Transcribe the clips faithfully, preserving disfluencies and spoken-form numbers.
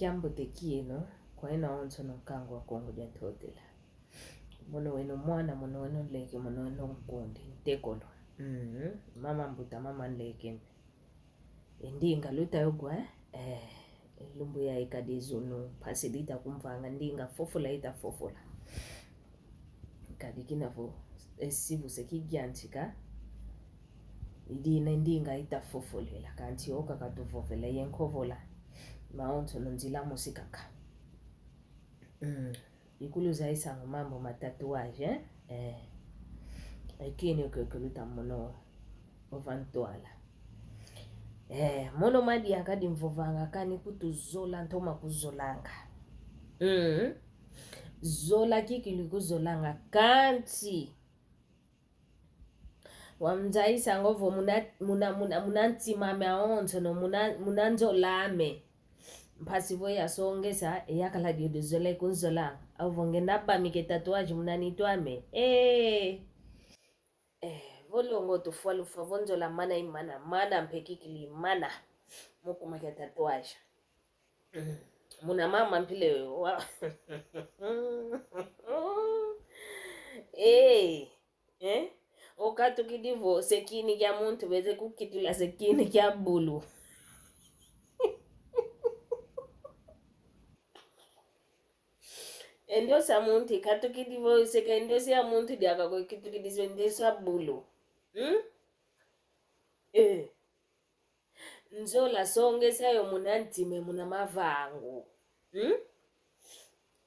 Kiambote kieno, kwa eno awonsono nkangu wa Kongo dia Ntotela. Mono weno mwana, mono weno nleke, mono weno nkundi, ntekolo. Mhm. Mama mbuta, mama nleke. E ndinga luta yo gwa, eh, lumbu yayi kadi zunu, mpasi dita kumvanga ndinga fofola ita fofola. Kadi kina vo, e sivu se kigiantika, idina ndinga ita fofolela, kanti oka katuvovela ye nkovola. Mawonsono nzila mosi kaka. Mm. Ikulu zaisango mambu ma tatuage, eh? Eh. Ekini okekuluta mono ova ntwala. Eh, mono madi akadi mvovanga kani kutuzola ntoma kuzolanga. Mm. Zola kikilu kuzolanga kanti. Wamzaisa ngo vo muna, muna, muna, muna ntima ame awonsono, muna, muna nzola ame. Mpasi vo yasongesa, e yakala dio duzole kunzola. Au vo nge nabamike tatuage muna nitu ame. Eh. Eh, vo longo tufwa lufwa vo nzola mana imana, mana mpe kikili mana. Mukuma kia tatuage. Mm. Muna mama mpile wa. Eh, eh? Okatukidi vo se kini kia muntu beze kukitula se kini kia bulu. E ndiosi a muntu ikatukidi vo se ke ndiosi a muntu diaka ko ikitukidi se ndiosi a bulu. Hmm? Eh. Nzola songesa yo muna ntima, muna mavangu. Hmm?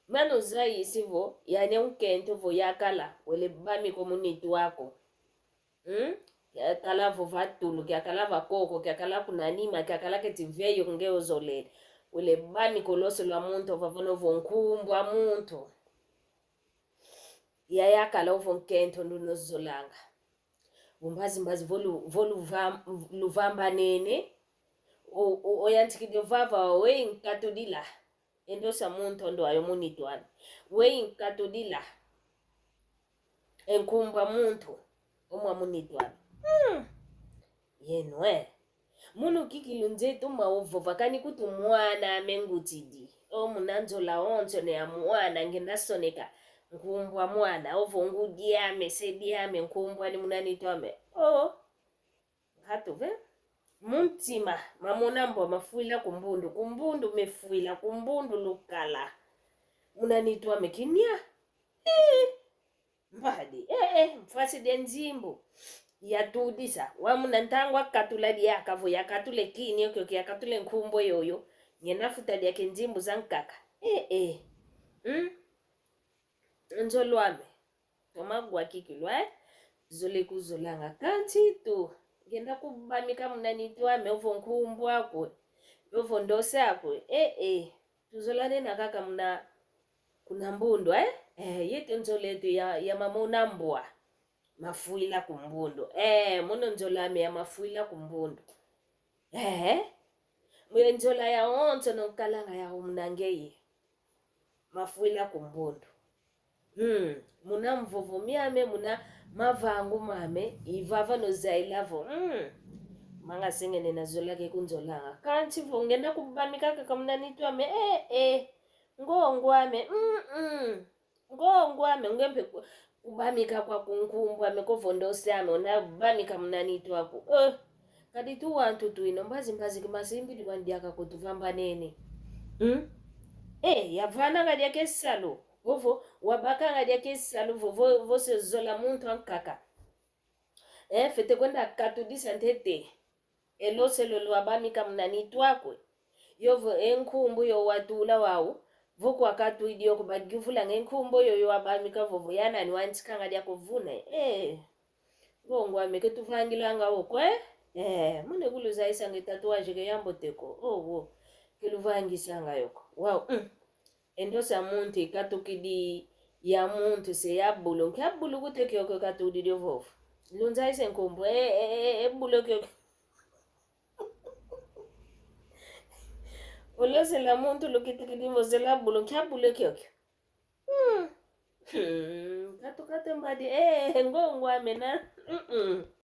Mano zaisi vo, yane unkento vo yakala, wele bamiko mu nitu aku. Hmm? Kiakala vo va tulu, kiakala va koko, kiakala kuna nima, kiakala keti veyo nge ozolele. Wele bamiko lose lwa muntu, ovavona vo nkumbu a muntu. Ya yakala ovo nkento nduno zolanga. Vo mbazi mbazi vo lu-, vo luva-, luvambanene, o, o, oyantikidi ovava, weyi nkatudila. E ndiosi a muntu ndo ayo mu nitu ame. Weyi nkatudila. E nkumbu a muntu. Omwa mu nitu ame. Hmm. Yeno, eh. Munu kikilu nze tuma ovova kani kutu mwana ame ngutidi. O muna nzola onso ne a mwana nge nasoneka. Nkumbu a mwana, ovo ngudi ame, se di ame, nkumbu ani muna nitu ame. O. Nkatu ve. Mu ntima, mamona mbwa mafwila ku mbundu. Ku mbundu mefwila, ku mbundu lukala. Muna nitu ame kinia. Eh. Mbadi, eh, eh, mfwasi dia nzimbu. Yatudisa, wamuna ntangu akatula diaka vo, yakatule kini okio, yakatule nkumbu yoyo. Nge nafuta diaka e nzimbu zankaka. Eh, eh. Hmm? Nzolo ame. Toma gwa kikilu, eh? Zole kuzolanga kanti tu. Nge nakubamika muna nitu ame ovo nkumbu aku. Ovo ndosi aku. Eh, eh. Tuzolanena kaka muna kuna mbundu, eh? Eh, yeto nzola eto ya, ya mamona mbwa. Mafwila ku mbundu. Eh, mono nzola ame ya mafwila ku mbundu. Eh? Mwe nzola ya onso no nkalanga ya muna ngeye. Mafwila ku mbundu. Hmm, muna mvovo miame, muna mavangu mame, ivava no zaila vo. Hmm. Manga sengene na zola ke kunzolanga. Kanti vo nge nakubamika kaka muna nitu ame, eh, eh. Ngongo ame, mm, mm. Ngongo ame, nge mpe ku-, kubamika kwa ku nkumbu ame, kovo ndosi ame, ona bamika muna nitu aku. Eh, kadi tu wantu twino, mbazi mbazi kimasimbidi kwa ndiaka kutuvambanene. Hmm? Eh, yavananga diaka e salu, vovo, wabakanga diaka e salu, vovo, vo se zola muntu ankaka. Eh, fwete kwenda katudisa ntete. E lose lolo wabamika muna nitu aku. Yovo e nkumbu yo watula wau. Vo kwakatwidi yo kubagivulanga e nkumbu yo, yo wabamika vovo ya nani wantikanga dia kuvuna. Eh. Ngongo ame ke tuvangilanga oko, eh? Eh, mune kuluzaisanga e tatuage ke yambote ko. Oh, wo. Ke luvangisanga yoko. Wau, mm. E ndosi a muntu ikatukidi ya muntu se ya bulu. Nkia bulu kute kiokio katudidi ovovo. Lunzaise nkumbu, e, e, e, e bulu kiokio. O lose la muntu lukitukidi vo se la bulu, nkia bulu kiokio. Hmm. Hmm. Katukate mbadi, eh, ngongo ame na. Mm-mm.